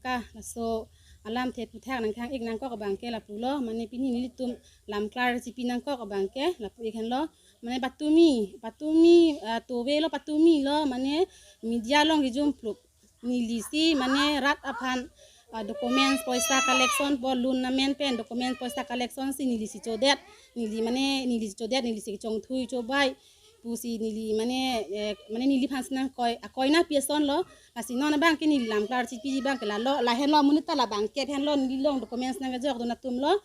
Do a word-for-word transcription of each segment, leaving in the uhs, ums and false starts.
ka, laso alamthe aphuthak nangkehang-ik nangkok abangke lapulo, mane pini nelitum lam klar chipi nangkok abangke lapu-ik henlo, mane patumi, patumi, ah, tove lo, patumi lo, mane media along kejum plup. Neli si mane rat aphan, ah, documents poisa collection po, loan amen pen documents poisa collection si neli si chodet, neli mane neli si chodet, neli si chongthui chobai pusi neli mane, eh, mane neliphan si nangkoi, akoi nangpi ason lo. Lasi non abangke neli lam klar chipi abangke lalo, lahenlo, amonit ta labangkep henlo, neli along documents nangkejokdun atum lo.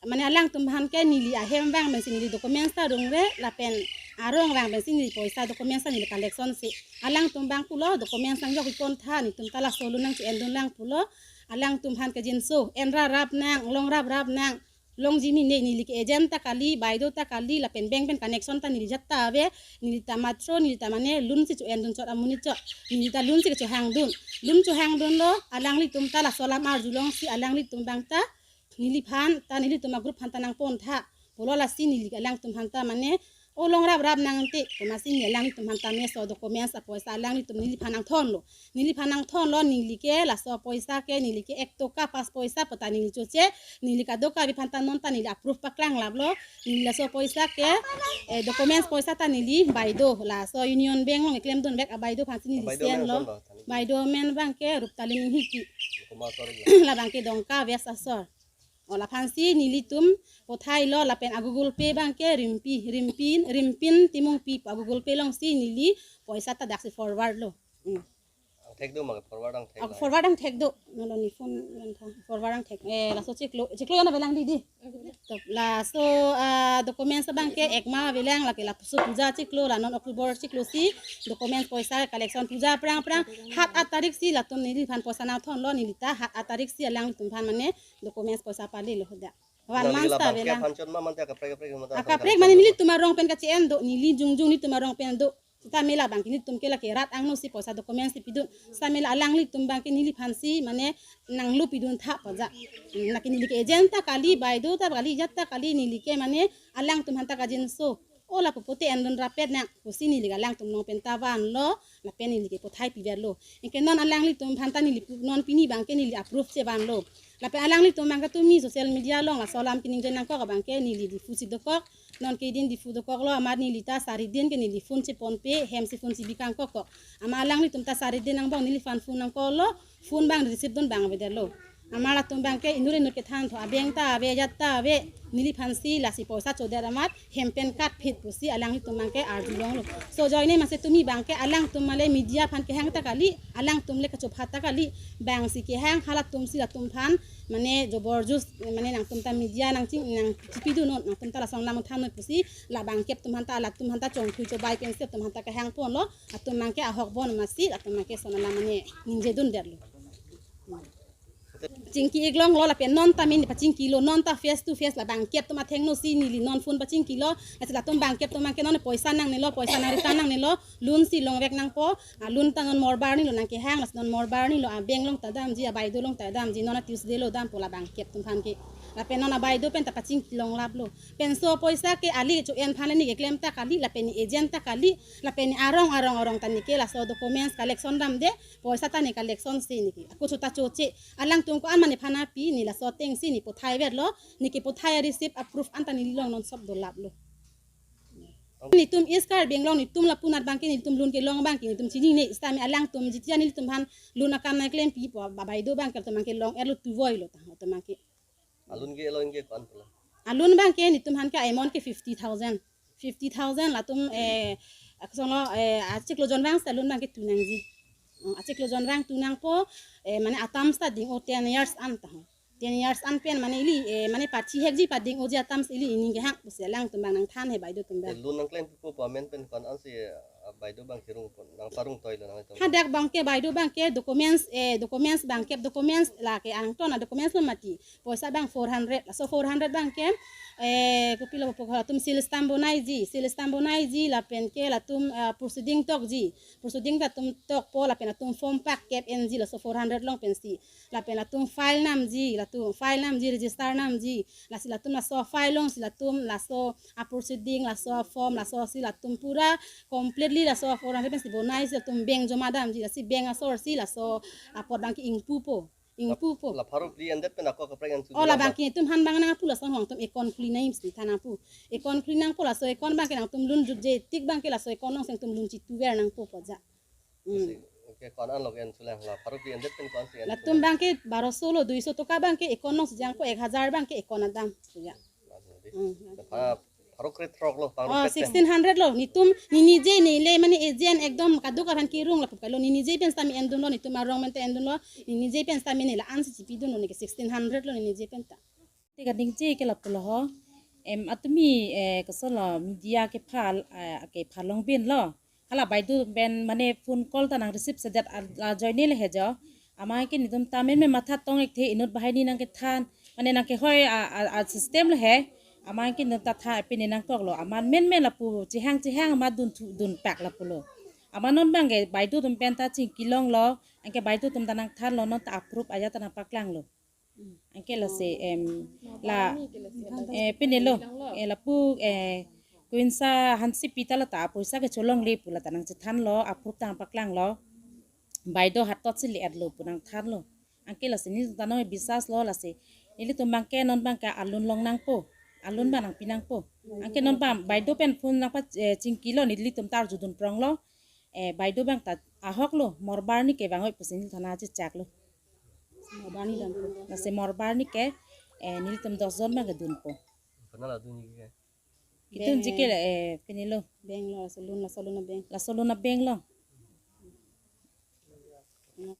Mane alangtum aphan ke neli ahem vang pensi neli documents ta rongre, lapen arong vang pensi neli poisa documents ta neli collection si. Alangtum abang pulo documents nangjok-ik pon tha, netum ta laso loan nangche-endun lang pulo. Alangtum aphan ke jinso, en rap rap nang, long rap rap nang, longji mene, neli ke agent ta kali, baido ta kali, lapen bank pen connection ta neli jat ta ave, neli ta matro, neli ta mane loan si cho-endun chot amonit chot, neli ta loan si chohangdun, loan chohangdun lo, alanglitum ta laso alam arjulong si alanglitum abang ta neliphan ta, nelitum agroup aphan ta nangpon tha pulo. Lasi neli alangtum aphan ta mane, o long rap rap nang te, komatsi neli alanglitum aphan ta meso documents apoisa alanglitum neliphan nangthon lo. Neliphan nangthon lo, neli ke laso poisa ke, neli ke ek toka pas poisa pu ta neli choche, neli kadokave aphan ta non ta neli approve paklang lap lo, neli laso poisa ke, eh, documents poisa ta neli baido, laso Union Bank along keklemdun vek abaido aphan si neli Baido send men lo. Son lo, tani. Baido amen abangke Ruptalin Inghipi. Kuma sorry. Labangke Dongka West asor. O laphan si nelitum pothai lo, lapen a Google Pay abangke Rimpi, Rimpin, Rimpin Timungpi pu a Google Pay along si neli poisa ta daksi forward lo. Hmm. Angthek do ma, forward angthek. Ako lo. Forward angthek do. Nolo ne phone lang tha. Forward angthek. Eh, laso chiklo, chiklo jana avelang didi. To, laso, ah, documents abangke ekma avelang, lake laso puja chiklo, la non October chiklo si documents poisa collection, puja aphrang aphrang hat aat tarik si latum neliphan poisa nangthon lo, neli ta hat aat tarik si alanglitum aphan mane documents poisa pali lo hoda. One month ta avelang. Nangli labangkep aphan chot ma mante akaprek kaprek mate. Akaprek mane nelitum arong pen kache-en do, neli jongjong nelitum arong pen do. Seta mela abangke nelitum ke lake rat angno si poisa documents si pidun. Seta mela alanglitum abangke neliphan si mane nanglo pidun tha paja. Lake neli ke agent ta kali, baido ta kali, jat ta kali, neli ke mane alangtum aphan ta kajinso. O lapu pote endun rapet nang pusi neli alangtum along pen ta vanlo, lapen neli ke pothai piver lo. Anke non alanglitum aphan ta neli pu-, non pini abangke neli approve chevanlo. Lapen alanglitum abangke tumi social media along laso alam keningje nangkok abangke neli Diphu si dokok. Non kedin Diphu dokok lo, amat neli ta sari din ke neli phone chepon pe, hem si phone si bikang kokok. Amat alanglitum ta sari din angbong neliphan phone nangkok lo, phone abang receive dun abang avedet lo. Amat latum abangke inut inut kethan tho, abeng ta ave, jat ta ave, neliphan si lasi poisa chodet amat hem pen katphit pusi alanglitum abangke arjulong lo. So ajoine masi tumi abangke alangtum male media aphan kehang ta kali, alangtum le kachopha ta kali, bang si kehang halatum si latum aphan mane jobor jus, mane nangtum ta media nangching nangchipidun non, nangtum ta lason lam than non pusi labangkep atum aphan ta, latum aphan ta chongthui chobai pensi atum aphan ta kehang ponlo, atum abangke ahok bon masi atum abangke lason alam mane ningjedundet lo. Chingki-ik longlo lapen non ta mini pachingki lo, non ta face to face labangkep atum athengno si neli non phone pachingki lo, lasi latum bangkep atum abangke non poisa nangnelo, poisa nang return nangnelo, loan si longvek nangpo, a loan ta non morbar ni lo nangkehang, lasi non morbar ni lo, a bank along ta damji, abaido along ta damji, non a Tuesday lo dampo labangkep atum aphan ke. Lapen non abaido pen ta pachingki longlap lo. Penso poisa ke ali cho-en aphan ne keklem ta kali, lapen ne agent ta kali, lapen ne arong arong arong ta ne ke laso documents collection damde, poisa ta ne collection si ne ke. Ako chota choche. Alangtum ko-an mane aphan api ne laso ateng si ne pothai ver lo, ne kepothai a receipt a proof an ta neli along non sop dolap lo. Netum East Karbi Anglong netum lapu anat abangke netum loan kelong abangke netum chinine, seta me alangtum jitiya nelitum aphan loan akam nangklempipo, ba abaido abangke latum abangke long-et lo, tuvoi lo ta, latum abangke. A loan ke, a loan ke ko-an pulo? A loan abangke netum aphan ke amount ke fifty thousand. Fifty thousand latum, eh, aksong lo, eh, achiklo jon vang seta loan abangke tu nangji. Oh, achiklo jon vang tu nangpo, eh, mane a terms ta ding-o ten years an ta ho. Ten years an pen mane ili, eh, mane pachihekji pading-oji a terms ili ining kehang pusi alangtum abang nangthan he baido atum abang. Eh, loan nangklempipo pu amen pen ko-an si, eh, baido abang kirung pon, nangparung toi lo nangtum. Hadak abangke baido abangke documents, eh, documents abangke documents lake angton a documents lo mati. Poisa abang four hundred, laso four hundred abangke, eh, kopilo pu latum seal stamp bonaiji, seal stamp bonaiji, lapen ke latum, eh, proceeding tokji, proceeding latum tokpo, lapen latum form pakkep enji laso four hundred along pensi. Lapen latum file namji, latum file namji, register namji. Lasi latum laso file along si latum laso a proceeding, laso a form, laso si latum pura completely laso four hundred pensi bonaisi latum bank joma damji, lasi bank asor si laso apot abangke ingpupo. Ingpu po. La pharo phli endet pen ako kaprek an su. Oh, labang ke netum han bang nangpu, lason hong tum account khuli nangji si than nangpu. Account khuli nangpo, laso account bang ke nangtum loan jutje tik bang ke laso account along si nangtum loan chitu ver nangpo pu ja. Hmm. Si, okay, account an log en sulang, la pharo phli endet pen account si en. Latum bang ke baroso lo, duiso toka bang ke account along si jangpo, ek hajar bang ke account adam su ja. Hmm. Pha-, pharo kre throk lo, pharo Oh, kre ten. Sixteen hundred lo. Netum, ne nije, ne le mane agent ekdom kadokave aphan kirung lapu kailo. Ne nije pen sitame endunlo, netum arong pen ta endunlo. Ne nije pen sitame ne la-an si chipidunlo, ne ke sixteen hundred lo, ne nije pen ta. Te kaningje ke lapulo ho. Em, atumi, eh, kosonlo, media kepha, eh, kepha longbin lo. Hala baideo pen mane phone call ta nang receive sedet al-, ajoine le he jo. Amat ke netum ta menmen matha tong-ik the, inut bahai ni nangkethan. Mane nangkehoi a, a, a system le he. Amat ke netum ta tha pine nangkoklo. Amat menmen lapu chehang chehang amat dun thu, dun pak lapulo. Amat non bang ke baideo atum pen ta chingki longlo. Anke baideo atum ta nangthanlo, non ta approve ajat ta nangpaklanglo. Anke lasi, em, la, eh, pinelo, eh, lapu, eh, Quinsa Hansepi ta la ta poisa kecholongle pu la ta nangchethanlo, approve ta nangpaklanglo. Baideo hatot si le-etlo pu nangthanlo. Anke lasi nelitum ta non biswas lo lasi. Nelitum bang ke non bang ke a-loan long nangpo. A-loan bang nangpi nangpo. Anke non bang baideo pen phone nangpa, eh, chingkilo, nelitum ta arjudun pronglo. Eh, baideo bang ta ahok lo, morbar ni ke bang oi pusi neli thana chechaklo. Morbar ni dunpo. Lasi morbar ni ke, eh, nelitum dos jon bang kedunpo. Pernah lah tu ni ke. Kedunji ke, eh, pinelo. Bank lo, laso loan, laso loan abang. Laso loan abang lo.